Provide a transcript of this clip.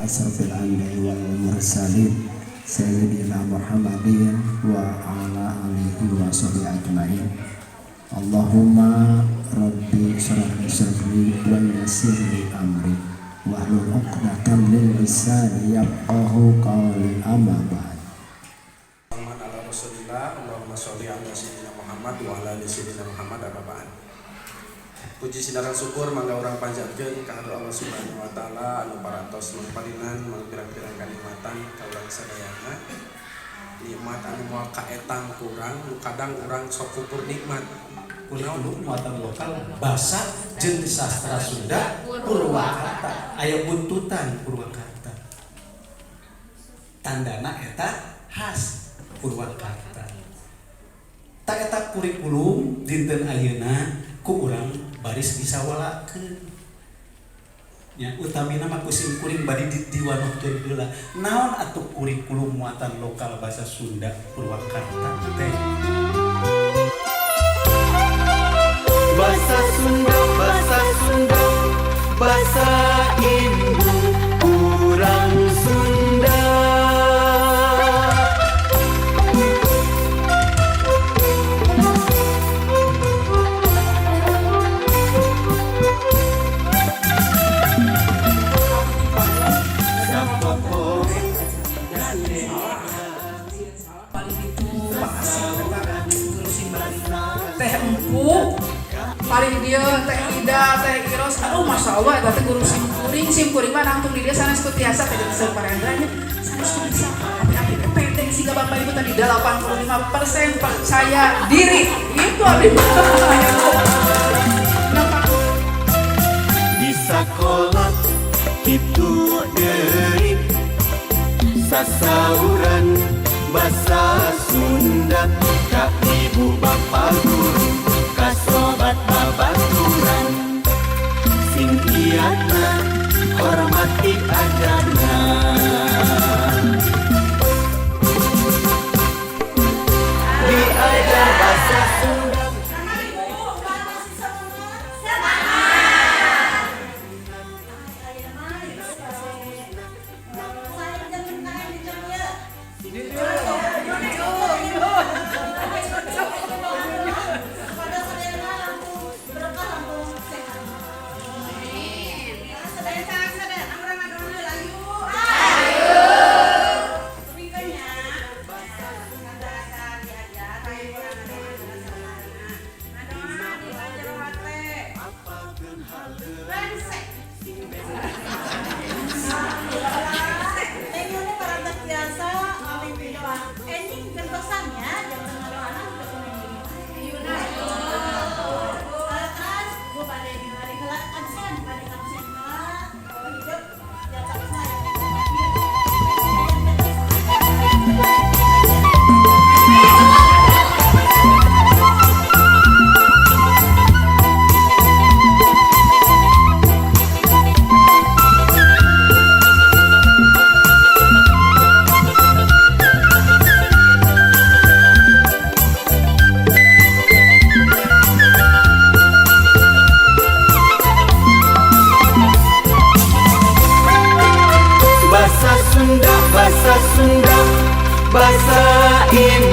asrafil anbiya'i wal mursalin sayyidina Muhammadin wa ala alihi wa sahbihi ajmain. Allahumma rabbi shrah li sadri wa yassir li amri wahlul 'uqdatam min lisani yafqahu qawli, amma ba'd. Ala Rasulillah, Allahumma sholli ala sayyidina Muhammad wa ala ali sayyidina Muhammad, amma ba'd. Puji silakan syukur mangga urang panjatkeun ka Allah Subhanahu wa taala anu parantos mangparinan mangpirang-pirang kanikmatan ka urang sadayana. Nikmat anu moal kaetang ku urang, nu kadang urang sok kufur nikmat. Kunaon muatan lokal basa jeung sastra Sunda Purwakarta, aya buntutan Purwakarta, tandana eta khas Purwakarta. Tak eta kurikulum dinten ayeuna ku urang baris disawalakeun nya, utamina mah ku sim kuring bade diwanohkeun heula naon atuh kurikulum muatan lokal bahasa Sunda Purwakarta teh. Bahasa Sunda, bahasa Sunda, bahasa Ibu urang Sunda. Paling itu makasih kata ngurusin teh empuk paling dia teh Ida, teh Iros, aduh, masya Allah, eta teh guru simkuring. Simkuring mah nangtung di dia sanes ku tiasa teh jadi parendra nya, sanes ku bisa api-api peteng sehingga bapak ibu tadi 85% percaya diri itu abdi. Di sekolah itu deui sasauran bahasa Sunda ka ibu bapa guru, ka sobat babaturan, sing giatna hormati ajarna. Diajar bahasa Sunda. Bahasa Sunda, bahasa Sunda, bahasa Indonesia.